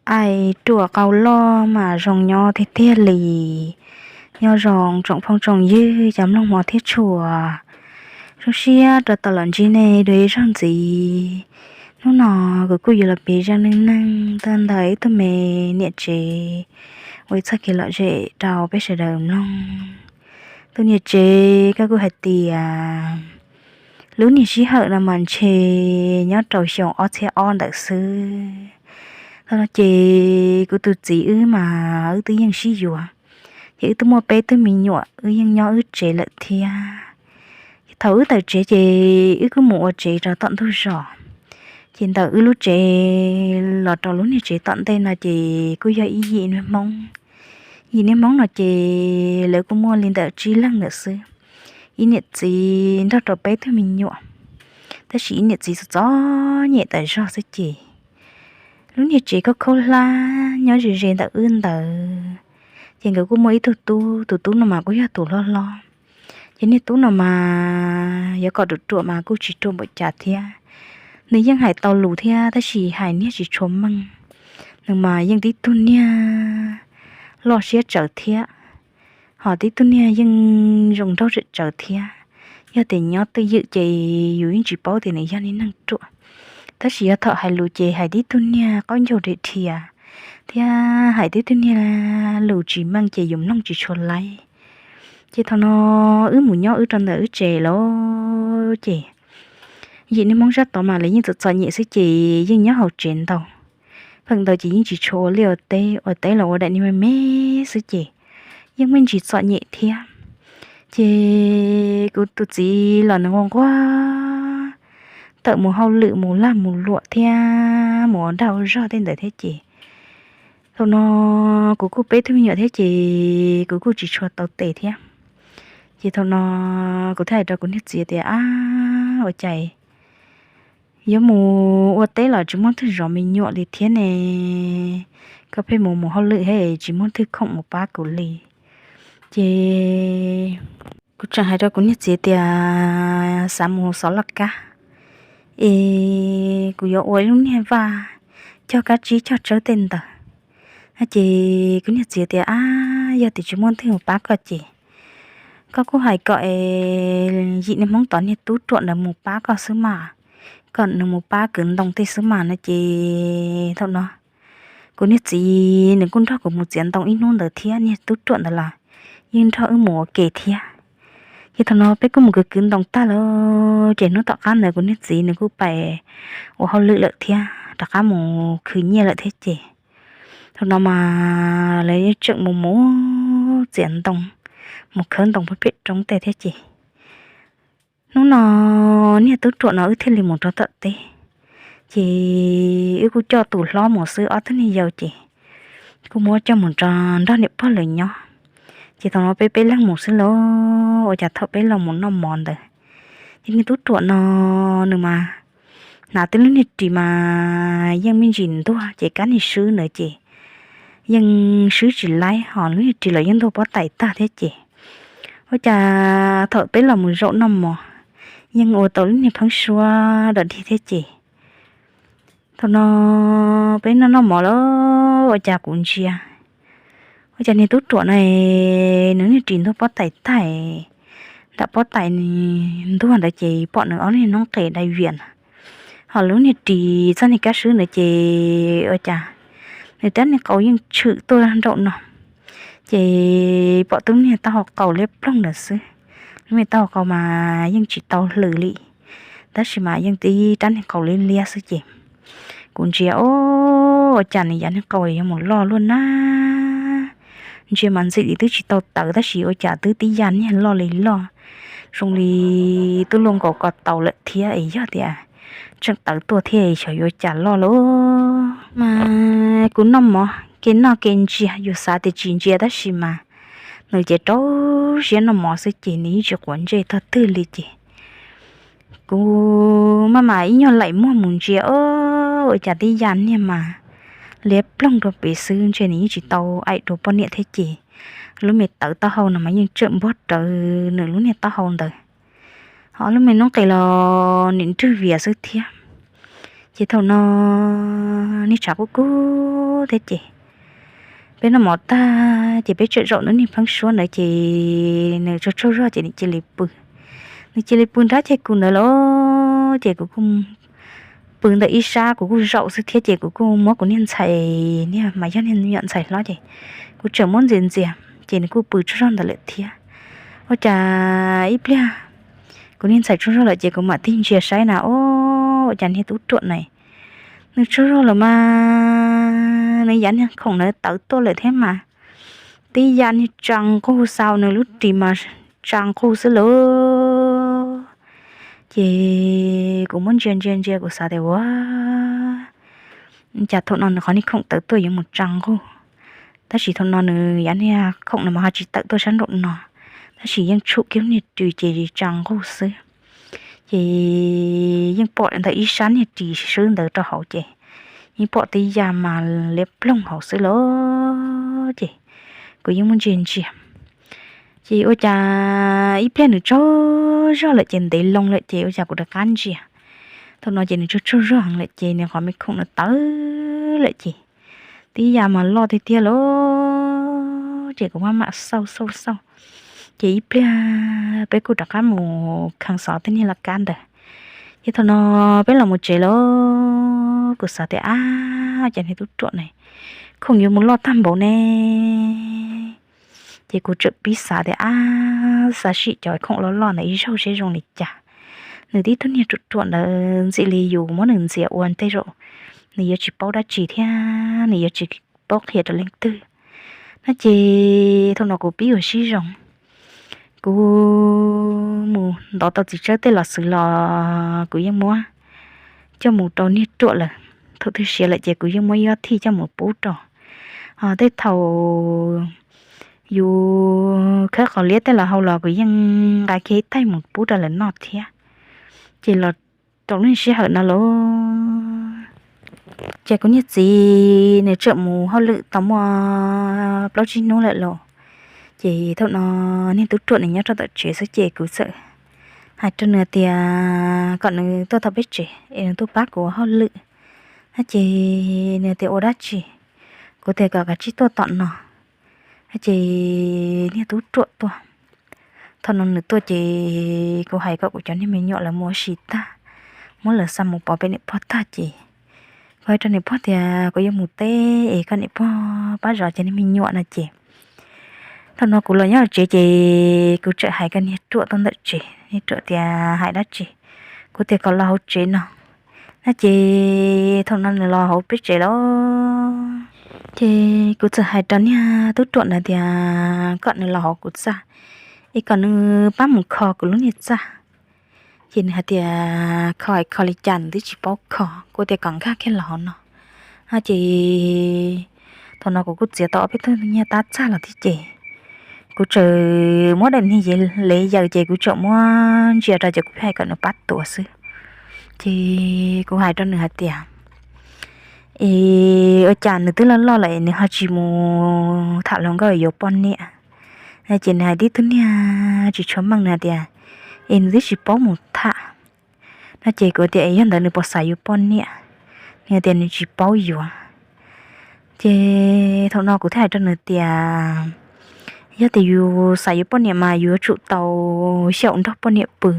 Aim ruam qau loj mas zoo nyob tiag tiag li. Nyob zoo tsoom phooj tsoom ywg cov mloog hmov thiab tshua, zoo siab rau tau los ntsib nej dua ib zaug ntxiv. Hnub no kuv kuj yuav los piav zaj neej neeg txog ntawm ib tug me niam tsev uas txoj kev lom zem rau peb sawv daws mloog. Tus niam tsev koj kuj hais tias lub niag sij hawm no mas ntshe nyob rau xyoo ob txhiab ob ntawd xwb. Thaum no ces kuv tus txiv wb mas wb twb yeej sib yuav, ces wb twb muaj peb tug me nyuam wb yeej nyob wb tsev lawm thiab. Thaum wb tawm tsev ces wb kuj mus ua tsev rau tom ntug zos. Ces ntawm wb lub tsev los rau lub niag tsev tom ntej no ces kuj yog ib yim niag Hmoob. Yim niag Hmoob no ces lawv kuj muaj li ntawm tsib leeg ntawm xwb, ib niam txiv nrog rau peb tug me nyuam. Tab sis ib niam txiv txom txom nyem tas zog xwb ces lub niag tsev khaub khaub hlab nyob ze ze ntawm wb ntawd. Ces nkawd kuj muaj ib tug tub, tus tub no mas kuj yog tus hlob hlob. Ces niag tub no mas yuav kom ruam ruam mas kuj tsis ruam npaum cas thiab. Nws yeej hais tau lus thiab tab sis hais niag tsis tshua meej. Nws mas yeej tib tug niag loj siab tsawv thiab, ho tib tug niag yeej zoo nraug tsawv tsawv thiab. Yog tias nyob twj ywm ces yus yeej tsis paub tias nws yog niag neeg ruam, tab sis yog thaum hais lus ces hais tib tug niag qaub ncaug dhia thiab hais tib tug niag lus tsis meej ces yus mloog tsis tshua laib. Ces thaum no wb mus nyob wb rau ntawm wb tsev lawm ces yim niag Hmoob sab tod mas lawv yeej txom txom nyem xwb ces yeej nyob hauv tsev ntau. Pheej ntau ces yeej tsis tshua ua liaj ua teb, ua teb los ua daim niag me me xwb ces yeej me ntsis txom nyem thiab. Ces kuv tus txiv los nws nquag nquag tawm mus hauj lwm mus lag mus luam thiab mus ua dag ua zog tej ntawd thiab ces thaum no kuv kuj peb tug me nyuam thiab ces kuv kuj tsis tshua tau tes thiab. Ces thaum no kuv thiaj hais rau kuv niag txiv tias, Ab, ua cas yuav mus ua teb los tsis muaj twg zov me nyuam li thiab ne? Koj pheej mus mus hauj lwm thiab tsis muaj twg khoom mus pab kuv li. Ces kuv tseem hais rau kuv niag txiv tias xav mus xov laj kab es kuv yuav ua ib lub niag vaj cog kab tsib cog tsawb tej ntawd. Ces kuv niag txiv tias, Ab, yog tias tsis muaj twg mus pab koj ces koj kuj hais kom yim niag Hmoob tod niag tub ruam ntawd mus pab koj xwb mas, kom nws mus pab kwv ntoo tej xwb mas no ces thaum no kuv niag txiv nws kuj nrog kuv mus txiav ntoo ib hnub ntawd thiab, niag tub ruam ntawd los yeej nrog wb mus ua ke thiab. Ces thaum no peb kuj mus kwv kwv ntoo tag lawm ces hnub tom qab ntawd kuv niag txiv nws kuj pais ua hauj lwm lawm thiab rov qab mus khwv nyiaj lawm thiab ces thaum no mas lawv tseem mus mus txiav ntoo, mus khawb ntoo pem roob tej thiab ces hnub no niag tub ruam no wb thiaj li mus rau tom teb. Ces wb kuj coj tus hlob mus xwb, ob tug niag yau ces kuj muab coj mus rau nrog niam pog lawv nyob. Ces thaum no peb peb leeg mus xwb lauj, ua cas thaum peb los mus noj mov ntawd ces niag tub ruam no nws mas hnav tib lub niag ris mas yeej me ntsis ntuag ces kab niag swb ntawd ces yeej swb tsis laib, ho lub niag ris los yeej ntuag pob tais tag thiab ces ua cas thaum peb los mus zaum noj mov yeej ua tau lub niag pheeb suab dog dig thiab ces thaum no peb noj noj mov lawm ua cas kuv ntsia ua cas niag tub ruam no nws niag ris ntuag pob tais tag, nram pob tais ntuag ntawd ces pom nws ob niag noob qes dai viam na, ho lub niag ris txoj niag kab swb ntawd ces ua cas nws rab niag qau yeej tshwm tuaj nraum no, ces pom tub niag taub hau qau liab ploog ntawd xwb. Lub niag taub hau qau mas yeej tsis tau hlws li, tab sis mas yeej tib rab niag qau liab liab xwb ces kuv ntsia, o, ua cas nws yav niag qau yuav mus loj luaj na. Ntsia mas ntxim li twb tsis tau tawv tab sis ua cas twb tib ya niag loj li loj, zoo li twb luaj nkaus ko taw lawm thiab es yog tias tseem tawv tuaj thiab xyov yuav cas loj lawm. Mas kuv noj mov ke noj ke ntsia, yus xav tias tsis ntsia tab sis mas nws ces rau siab noj mov xwb ces nws yeej tsis quav ntsej tog twg li ces kuv maj mam ib nyuag laim muag mus ntsia, o, ua cas tib ya niag mas liab ploog rau pem xwb, ntshe nws yeej tsis tau aim dua poj niam thiab ces lub me tawv taub hau no mas yeej tsawm npuab rawv nws lub niag taub hau ntawd, ho lub me noob qes los nim nrwg vias xwb thiab. Ces thaum no niag tshav kub kub thiab ces peb noj mov tag ces peb tseem zaum ntawm niag pheeb suab ntawd ces nws tsaug tsaug zog ces nws cia li pw. Nws cia li pw nrab ceg kuv ntawd los ces kuv kuj pw ntawm ib sab kuv kuj zaum xwb thiab ces kuv kuj muab kuv niag ntxhais, niag mas yog niag me nyuam ntxhais hlob ces kuv tseem muab ntxias ntxias ces nws kuj pw tsaug zog ntawd lawm thiab. Ua cas ib pliag kuv niag ntxhais tsaug zog lawm ces kuv mam tig ntsia saib na, ua cas niag tub ruam na nws tsaug zog lawm mas nws yav niag khoom ntawd tawv tuaj lawm thiab mas tib yam niag tsa nqug, xav nws lub ris mas tsa nqug xwb lauj. Ces kuv muab ntsia ntsia ntsia kuv xav tias ua cas thaum no nws qhov niag khoom tawv tuaj yuav mus tsa nqug, tab sis thaum no nws yav niag khoom no mas ho tsis tawm tuaj sab nraum no, tab sis yeej tshum kiag lub niag ris ces tsa nqug xwb. Ces yeej pom ntawm ib sab niag ris swb ntawd rau hauv ces yeej pom tib yam mas liab ploog hauv xwb lauj. Ces kuv yeej muab ntsia ntsia ces ua cas ib pliag nws tsaug zog lawm ces ntev loo lawm ces ua cas kuv rov qab ntsia. Thaum no ces nws tsaug tsaug zog heev lawm ces nws qhov me khoom no tawv lawm ces tib yam mas loj tiag tiag lauj. Ces kuv maj mam xauj xauj xauj ces ib pliag peb kuj rov qab mus kheev xov tej niag laj kab ntawd. Ces thaum no peb los mus tsev lawm, kuv xav tias ab, cas niag tub ruam na khoom yuav mus loj tag npaum ne. Ces kuv txawm pib xav tias ab, xav sim cov khoom loj loj ntawd ib zaug seb zoo li cas. Nws tib tug niag ruam ruam ntawd ntxim li yus muab nws ntxias ua tej zaum nws yuav tsis paub dab tsi thiab nws yuav tsis paub qhia rau leej twg. No ces thaum no kuv pib ua sib zoo, kuv mus ntov tau txiv tsawb tej los xwv los kuv yeej muab coj mus rau niag ruam lawm. Thaum twg siav lawm ces kuv yeej muab ib ob thij coj mus pub rau. Ho tej thaum yus khawb qos liab tej los hau los kuv yeej nqa kiag ib taig mus pub rau lawv noj thiab. Ces los rau lub sij hawm no lauj, ces kuv niag txiv nws tseem mus hauj lwm tau muaj plaub tsib hnub lawm lauj. Ces thaum no niag tub ruam nws nyob rau tom tsev xwb ces kuv txawm hais rau nws tias kom nws tuaj tau peb tsev es nws tuaj pab kuv ua hauj lwm. No ces nws tias ua dab tsi? Kuv tias kom kav tsij tuaj tom no. No ces niag tub ruam tuaj. Thaum no nws tuaj ces kuv hais kom kuv cov niag me nyuam lawv mus ua si tag, muab lawv xa mus pov peb niam pog tag ces kuv hais rau niam pog tias kuv yuav mus teb es koj niam pog pab zov cov niag me nyuam no ces thaum no kuv los nyob tsev ces kuv txawm hais kom niag ruam tuaj ntawm tsev. Niag ruam tias hais dab tsi? Kuv tias kom los hauv tsev no. No ces thaum no nws los hauv peb tsev lawm ces kuv txawm hais rau niag tub ruam ntawd tias kom nws los hauv kuv txaj es kom nws pab mus kho kuv lub niag txaj. Ces nws hais tias kho es kho li cas nws twb tsis paub kho. Kuv tias kom nkag kiag los hauv no. No ces thaum no kuv kuj txiav tau ob peb tug niag tab txaj los thiab ces kuv txawm muab daim niag lev yaws ces kuv txawm muab ntsia rau ces kuv hais kom nws pab tuav xwb. Ces kuv hais rau nws hais tias, es ua cas nws twb loj loj lawm nws ho tsis mus tham hluas nkauj yuav poj niam? No ces nws hais tib tug niag tsis tshua meej, nws hais tias es nws twb tsis paub mus tham. No ces kuv tias es yog ntawd nws puas xav yuav poj niam? Nws tias nws tsis paub yuav. Ces thaum no kuv thiaj hais rau nws tias yog tias yus xav yuav poj niam mas yuav tsum tau xyaum nrog poj niam pw,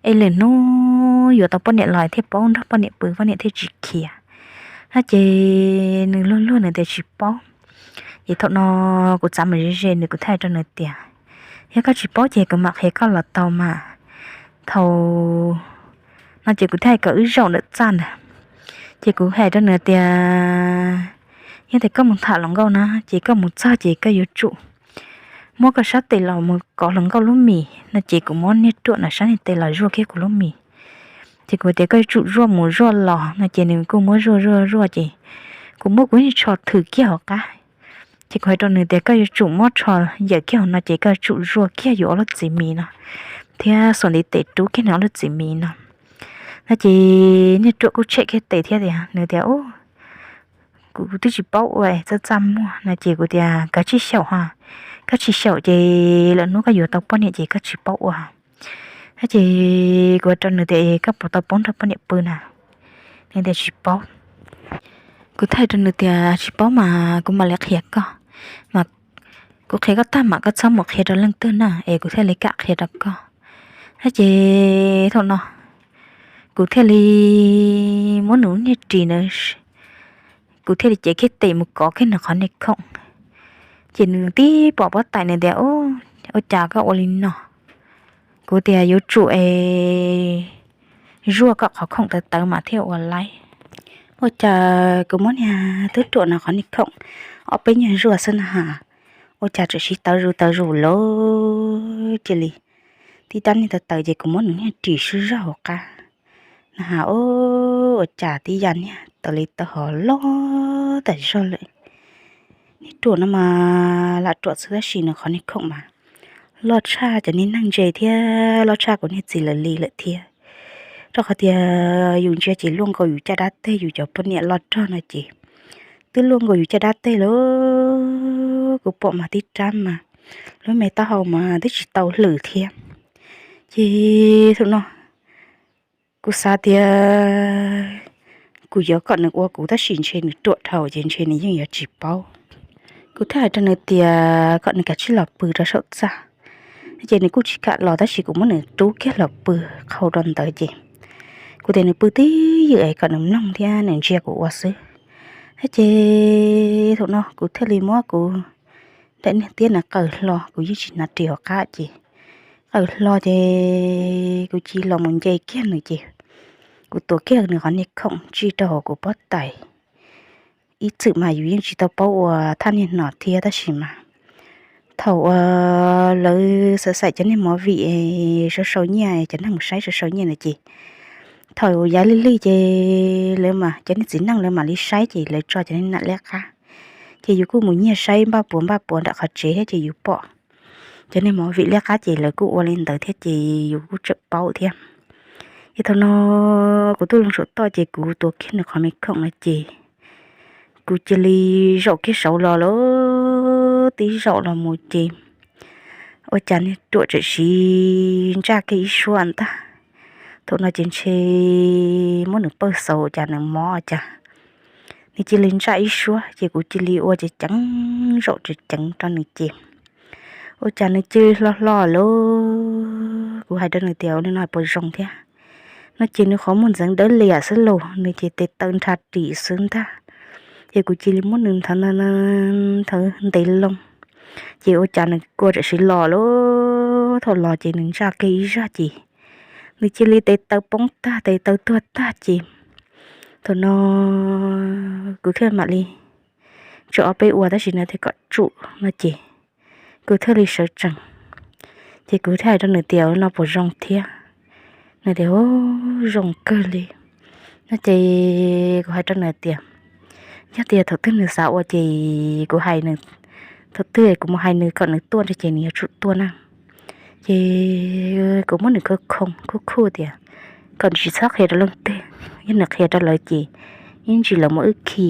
es lwm hnub yuav tau poj niam los thiaj paub nrog poj niam pw poj niam thiaj tsis khiav. No ces nws luag luag nws tias tsis paub. Ces thaum no kuv txav mus ze ze nws, kuv thiaj hais rau nws tias yog koj tsis paub ces kuv mam qhia koj los tau mas. Thaum no ces kuv thiaj hais kom wb zaum ntawm txaj ntawd. Ces kuv hais rau nws tias yog tias koj mus tham hluas nkauj na ces koj mus txog ces koj yuav tsum muab koj sab tes los mus kov hluas nkauj lub mis. No ces kuv muab niag ruam no sab niag tes los zuaj kiag kuv lub mis. Ces kuv tias koj yuav tsum zuaj mus zuaj los. No ces nws kuj muab zuaj zuaj zuaj ces kuv muab kuv niag tsho thwm kiag hauv qab. Ces kuv hais rau nws tias koj yuav tsum muab tsho yawm kiag hauv no ces koj yuav tsum zuaj kiag yus ob lub txiv mis no thiab xuas ntiv tes rub kiag nws ob lub txiv mis no. No ces niag ruam kuj tshem kiag tes thiab tias, nws tias u, kuv twb tsis paub ua txaj txaj muag. No ces kuv tias kav tsij xyaum ho, koj tsis xyaum ces lwm hnub koj yuav tau poj niam ces koj tsis paub ua. No ces kuv hais rau nws tias koj puas tau paub nrog poj niam pw na? Nws tias tsis paub. Kuv thiaj hais rau nws tias tsis paub mas kuv mam li qhia koj, mas kuv qhia koj tag mam koj txhob mus qhia rau leej twg na es kuv thiaj li kam qhia rau koj. Thiab ces thaum no kuv thiaj li muab nws niag ris na, kuv thiaj li cev kiag tes mus kov kiag nws qhov niag khoom. Ces nws tib pom pob tais nws tias, Ua cas koj ua li no? Kuv tias, Yuav tsum es zuaj koj qhov khoom tawv tawv mas thiaj ua laib. Ua cas kuv muab niag tub ruam no qhov niag khoom ob peb nyuag zuaj xwb na has, ua cas tseem sib tawv zus tawv zus lawm cia li. Tib rab niag tawv tawv ces kuv muab nws niag ris sib zog hauv qab na has, ua cas tib yam niag tawv li tawv hov loj tas zog lawm. Niag ruam no mas lam ruam xwb tab sis nws qhov niag khoom mas loj tshaj cov niag neeg ntse thiab loj tshaj kuv niag txiv lawv li lawm thiab. Rau qhov tias yus ntsia ces luaj nkaus yus caj dab teg, yus cov poj niam loj rog no ces twb luaj nkaus yus caj dab teg lawm. Kuv pom mas tib rab mas lub me taub hau mas twb tsis tau hlwm thiab. Ces thaum no kuv xav tias kuv yuav kom nws ua kuv tab sis ntshe nws ruam dhau ces ntshe nws yeej yuav tsis paub. Kuv thiaj hais rau nws tias kom nws kav tsij los pw rau saum txaj. Ces nws kuj tsis kam los tab sis kuv muab nws rub kiag los pw qhau rau ntawd ces kuv tias nws pw twj ywm es kom nws mloog thiab nws ntsia kuv ua xwb. Thiab ces thaum no kuv thiaj li muab kuv daim niag tiab na qaws hlo, kuv yeej tsis hnav ris hauv qab ces qaws hlo ces kuv cia los mus nce kiag nws ces kuv tuav kiag nws qhov niag khoom tsij rau hauv kuv pob tais. Ib txwm mas yus yeej tsis tau paub ua thaj niag no thiab tab sis mas thaum uas lawv xav xaim cov niag movie sau sau nyiaj, cov neeg mus saib sau sau nyiaj na ces thaum yav lig lig ces lawv mas cov niag txiv neej lawv mam li saib ces lawv tso cov niag nam liab qab. Ces yus kuj mus nyiag saib npaj puas npaj puas nram qhov tsev thiab ces yus pom cov niag movie liab qab ces lawv kuj ua li ntawd thiab ces yus kuj tseem paub thiab. Ces thaum no kuv tuaj loo saum toj ces kuv tuav kiag nws qhov me khoom no ces kuv cia li zaum kiag saud los lawm. Tib zaum los mus ces ua cas niag ruam tseem siv ntsaj kiag ib suab ntag. Thaum no ces ntshe muab nws pawj xauv cas nws mob cas, nws cia li ntsaj ib suab ces kuv cia li ua ceev ceev zaum ceev ceev rau nws ces ua cas nws cia li hlo hlo lawm. Kuv hais rau nws tias ua li no puas zoo thiab no ces nws qhov muag ntxeev dawb liam xwb los nws ces tes taw nrha ris xwb ntag. Ces kuv cia li muab nws nthawv nthawv ntev loo ces ua cas nws kua tseem siv los lawm. Thaum los ces nws ntsaj kiag ib zaj ces nws cia li tes taw poob tag tes taw tuag tag ces thaum no kuv thiaj mam li tso ob peb ua tab sis nws thiaj kom tsum no ces kuv thiaj li sawv tsees. Ces kuv thiaj hais rau nws tias no puas zoo thiab? Nws tias zoo kawg li no ces kuv hais rau nws tias yog tias thaum twg nws xav ua ces kuv hais nws, thaum twg kuv mus hais nws kom nws tuaj ntshe ces nws yuav tsum tuaj na. Ces kuv muab nws khoo khoo khuj khuj tias kom nws tsis txhob qhia rau leej twg, yog nws qhia rau lawv ces ib ntsis lawv muab wb khi.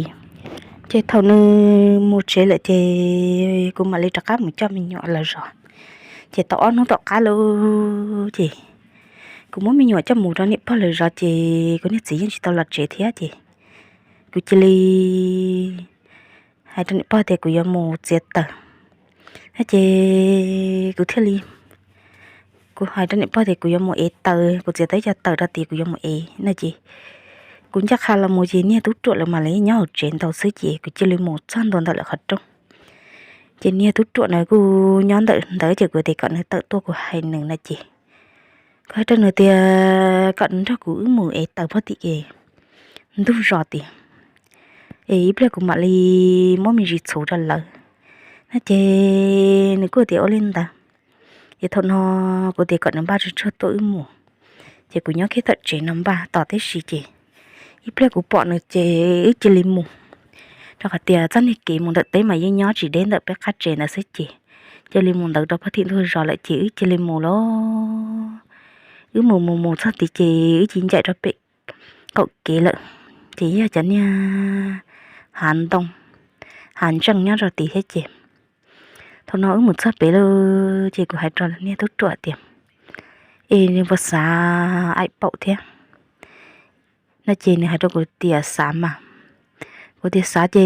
Ces thaum nws mus tsev lawm ces kuv mam li rov qab mus coj me nyuam lawv zov. Ces tau ob hnub tom qab lawm ces kuv muab me nyuam coj mus rau niam pog lawv zov ces kuv niag txiv yeej tsis tau los tsev thiab ces kuv cia li hais rau niam pog tias kuv yuav mus txiav taws. Ces kuv thiaj li, kuv hais rau niam pog tias kuv yuav mus ev taws, kuv txiav tau ib co taws rau tias kuv yuav mus ev no ces kuv ncaj qha los mus ces niag tub ruam lawv mam li nyob hauv tsev ntau xwb ces kuv cia li mus txog ntua ntawm lawv qhov rooj. Ces niag tub ruam na kuj nyob ntawm ntawd ces kuv tias kom nws tawm tuaj kuv hais nws no ces kuv hais rau nws tias kom nws nrog kuv wb mus ev taws pog tim es ntug zos tias es ib pliag kuv mam li muab me ntsis txhuv rau lawv no ces nws kuj tias ua li ntawd. Ces thaum no kuv tias kom nws npaj tsuag tsuag tuaj wb mus. Ces kuv nyob kiag tom tsev no npaj tos tib si ces ib pliag kuv pom nws ces wb cia li mus. Rau qhov tias txoj niag kev mus ntawm teb mas yeej nyob tsis deb ntawm peb qab tsev ntawd xwb ces cia li mus ntawd rau pog tim ntug zos lawm ces wb cia li mus lawm. Wb mus mus mus txog tid ces wb cia li ncaim rau pem qaum kev lawm. Ces yog cov niag hav ntoo, hav ntseej nyob rau tid thiab ces thaum no wb mus txog pem lawm ces kuv hais rau niag tub ruam tias es nws puas xav aim paum thiab no ces nws hais rau kuv tias xav mas. Kuv tias xav ces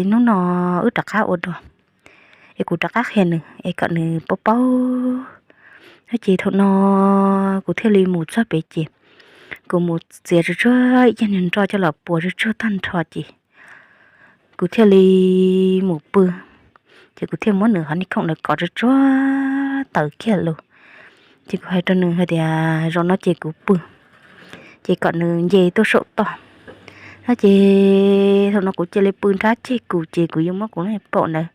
hnub no wb rov qab ua dua, es kuv rov qab qhia nws es kom nws paub paub. Ces thaum no kuv thiaj li mus txog pem ces kuv mus txiav tsuag tsuag ib cag niag nroj coj los puas tsuag tsuag tag nrho ces kuv thiaj li mus pw. Ces kuv thiaj muab nws qhov niag khoom ntawd kov tsuag tsuag tawm kiag lawm. Ces kuv hais rau nws hais tias zaum no ces kuv pw, ces kom nws nce tuaj saum toj. No ces thaum no kuv cia li pw nrab ceg kuv ces kuv yuav muab kuv lub paum ntawd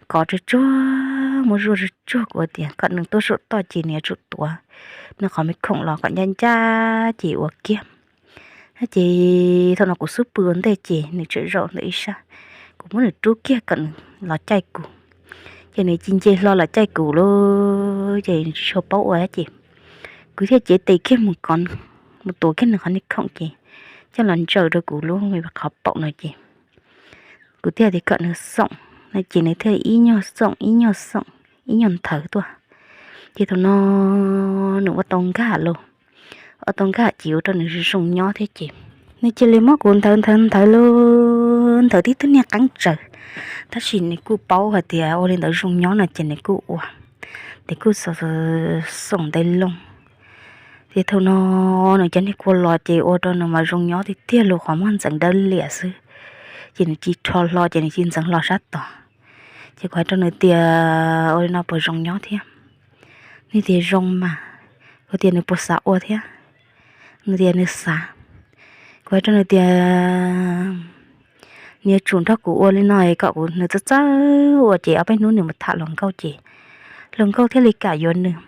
kov tsuag tsuag, muab zuaj tsuag tsuag, kuv tias kom nws tuaj saum toj ces nws yuav tsum tuav nws qhov me khoom los kom ncaj ncaj ces ua kiag. Ces thaum no kuv xub pw ua ntej ces nws tseem zaum ntawm ib sab, kuv muab nws rub kiag kom nws los caij kuv. Ces nws cia nce hlo los caij kuv lawm ces tsis tshua paub ua ces kuv thiaj cev tes kiag mus kov, mus tuav kiag nws qhov niag khoom ces coj los ntsaws rau kuv lub me qhov paum no ces kuv thiaj tias kom nws xoom, no ces nws thiaj ib nyuag xoom ib nyuag xoom ib nyuag nthawv tuaj. Ces thaum no nws ua tau nkag lawm, ua tau nkag ces ua rau nws zoo nyob thiab ces nws cia li muab kuv nthawv nthawv nthawv lawm, nthawv tib tug niag qeeb tsaws. Tab sis nws kuj paub hais tias ua li ntawd zoo nyob no ces nws kuj ua, ces kuj xoom ntev loo. Ces thaum no nws cov niag kua los ces ua rau nws mas zoo nyob tiag tiag li, qhov muag ntxeev dawb liam xwb, ces nws cia rho hlo ces nws cia ntxeev hlo sab tod. Ces kuv hais rau nws tias ua li no puas zoo nyob thiab? Nws tias zoo mas. Kuv tias nws puas xav ua thiab? Nws tias nws xav. Kuv hais rau nws tias nws yuav tsum nrog kuv ua li no kom kuv, nws txawj txawj ua ces ob peb hnub nws mus tham hluas nkauj ces hluas nkauj thiaj li kam yuav nws.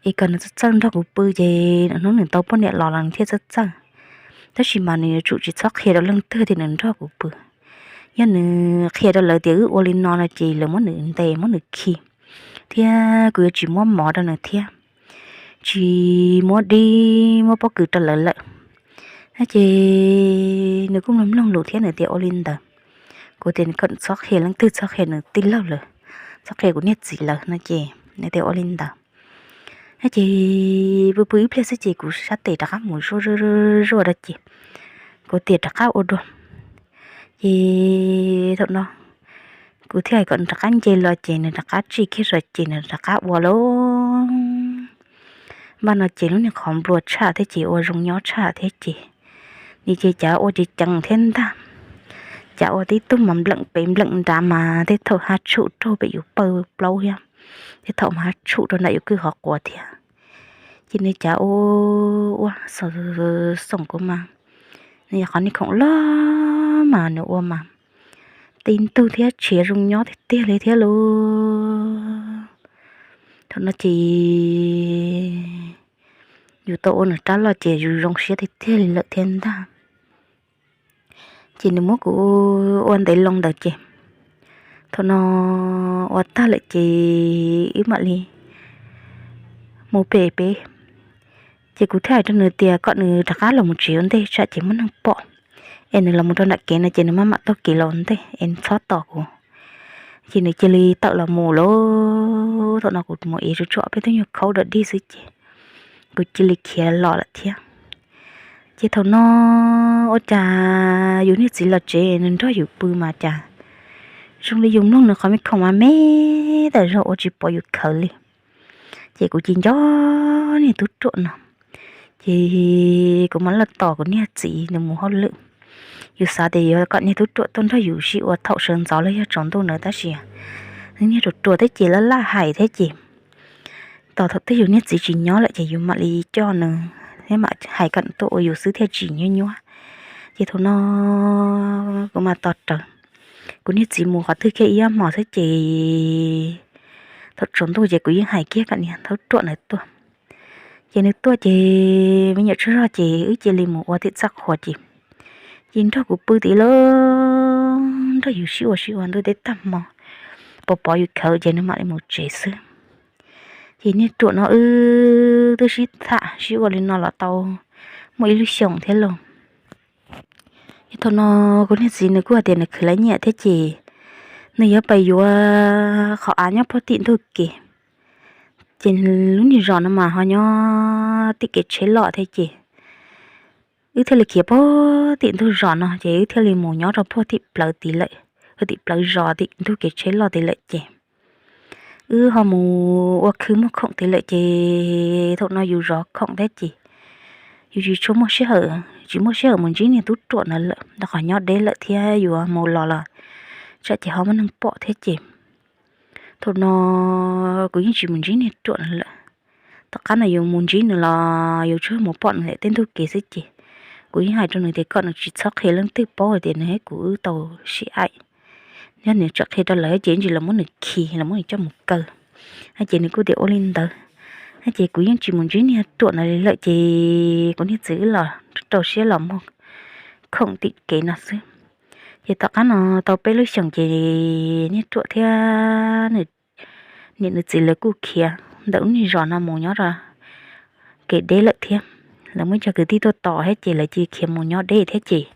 Es kom nws txawj txawj nrog kuv pw ces hnub nws tau poj niam los los nws thiaj txawj txawj. Tab sis mas nws yuav tsum tsis txhob qhia rau leej twg tias nws nrog kuv pw. Yog nws qhia rau lawv tias wb ua li no no ces lawv muab nws ntes muab nws khi, thiab kuv yuav tsis muab mov rau nws thiab, tsis muab dib muab pob kws rau lawv lawm. Ces nws kuj mloog mloog lus thiab nws tias ua li ntawd. Kuv tias kom nws txhob qhia leej twg, txhob qhia nws tij laug lawm, txhob qhia kuv niag txiv lawm no ces nws tias ua li ntawd. Ces pw pw ib pliag xwb ces kuv sab tes rov qab mus zuaj zuaj zuaj rau ces kuv tias rov qab ua dua. Ces thaum no kuv thiaj hais kom nws rov qab nce los ces nws rov qab tsim kiag zog ces nws rov qab ua lawm. Npaj no ces lub niag qhov nplua tshaj thiab ces ua zoo nyob tshaj thiab ces nws ces cav ua ceev ceev thiab ntag. Cav ua tib tug mas npleem pem npleem nrad mas tej thaum hab tshum raug pem yus pawg plaub thiab, tej thaum mas hab tshum rau nram yus kwj qhov quav thiab. Ces nws cav ua, ua xoom kuv mas, nws yog qhov niag khoom loj loj mas nws ua mas tib ntug thiab tshiav zoo nyob tiag tiag li thiab lauj. Thaum no ces yus tau ua nws rab loj ces yus zoo siab tiag tiag li lawm thiab ntag. Ces nws muab kuv ua ntev loo ntawd ces thaum no ua tag lawm ces wb mam li mus pem peb. Ces kuv thiaj hais rau nws tias kom nws rov qab los mus tsev ua ntej tsam ces muaj neeg pom, es nws los mus rau nram kev no ces nws maj mam taug kev los ua ntej es nws txhob tos kuv. Ces nws cia li tawm los mus lawm. Thaum no kuv mus ev tsuag tsuag peb tug nyuag khaub dog dig xwb ces kuv cia li khiav los lawm thiab. Ces thaum no ua cas yus niag txiv los tsev nws nrog yus pw mas cas zoo li yus mloog nws qhov me khoom mas me tas zog ua tsis pom yus khawv li. Ces kuv cia nco niag tub ruam no, ces kuv mam li tos kuv niag txiv nws mus hauj lwm. Yus xav tias yuav kom niag tub ruam tuaj nrog yus sib ua thaum sawv ntxov los yog tsaus ntuj na, tab sis niag ruam ruam thiab ces laj laj hais thiab ces tos thaum twg yus niag txiv tsis nyob lawm ces yus mam li coj nws thiab mam hais kom nws tuaj ua yus xwb thiaj tsis nyuab nyuab. Ces thaum no kuv mas tos rawv, kuv niag txiv mus qhov twg kiag ib ob hmos xwb ces thaum tsaus ntuj ces kuv yeej hais kiag kom niag tub ruam ntawd tuaj. Ces nws tuaj ces me nyuam tsaug zog ces wb cia li mus ua tim txaj qhua ces, ces nrog kuv pw tim lawm, nrog yus sib ua sib ua ntuj teb tag hmo, pom pom yus khawv ces nws mam li mus tsev xwb. Ces niag ruam no wb twb sib tham sib ua li no los tau muaj ib lub xyoos thiab lauj. Ces thaum no kuv niag txiv nws kuj hais tias nws khwv lawv nyiam thiab ces nws yuav pais yuav qhov av nyob puag tim ntug kev. Ces lub niag zos no mas ho nyob tim kev tsheb loj thiab ces Wb thiaj li khiav puag tim ntug zos no ces wb thiaj li mus nyob rau puag tim plawv tid lawm, tim plawv zos tim ntug kev tsheb loj tid lawm ces wb ho mus ua khw muag khoom tid lawm ces thaum no yus zov khoom thiab ces yus tsis tshua muaj sij hawm, tsis muaj sij hawm mus ntsib niag tub ruam ntawd lawm, rau qhov nyob deb lawm thiab yuav mus los los tsam ces ho muaj neeg pom thiab ces thaum no kuv yeej tsis mus ntsib niag ruam ntawd lawm. Tom qab no yus mus ntsib nws los yus tsuas mus pom nws lam tej ntug kev xwb ces kuv yeej hais rau nws tias kom nws tsis txhob qhia leej twg paub hais tias nws thiab kuv wb tau sib aim. Yog nws tseem qhia rau lawv ces ntsis los muab nws khi los muab nws coj mus kaw. Ces nws kuj tias ua li ntawd. Ces kuv yeej tsis mus ntsib niag ruam ntawd li lawm ces kuv niag txiv wb los rau siab los muag khoom tim kev no xwb. Ces tom qab no tau peb lub xyoos ces niag ruam thiab niam nws txiv lawv kuj khiav ntawm lub niag zos no mus nyob rau kev deb lawm thiab. Lawv muaj cov kwv tij tuaj tos thiab ces lawv cia li khiav mus nyob deb thiab ces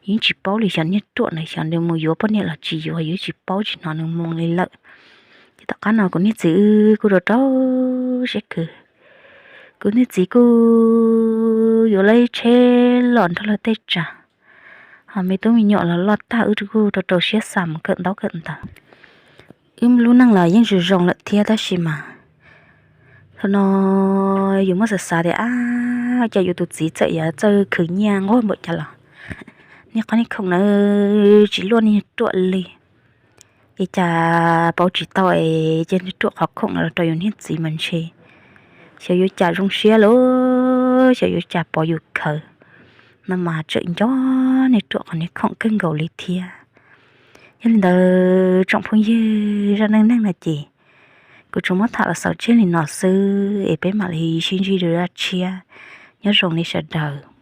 yeej tsis paub li xyov niag ruam ntawd xyov nws mus yuav poj niam los tsis yuav, yeej tsis paub tsis hnov nws moo li lawm. Ces tom qab no kuv niag txiv wb kuj rau rau siab khwv, kuv niag txiv kuj yuav lawv tsheb los nrog luag tej tsam, ho me tub me nyuam los loj tag wb kuj rau rau siab xa mus kawm ntaub kawm ntawv. Wb lub neej los yeej zoo zoo lawm thiab tab sis mas thaum no yus muab xav xav tias ab cas yus tus txiv txawm yuav txawj khwv nyiaj nquag npaum cas los niag qhov niag khoom na tsis luaj niag ruam li. Ces cas pauv tsis tau es cia niag ruam qhov khoom no los rau yus niag txiv mas ntshe xyov yuav cas zoo siab lawm, xyov yuav cas pov yus khawv no mas tseem nco niag ruam qhov niag khoom kawg nkaus li thiab. Yog li ntawd tsoom phooj ywg, zaj neej neeg no ces kuv tsuas muab tham los xaus tseg li no xwb es peb mam li sib ntsib dua zaj tshiab. Nyob zoo li sawv daws.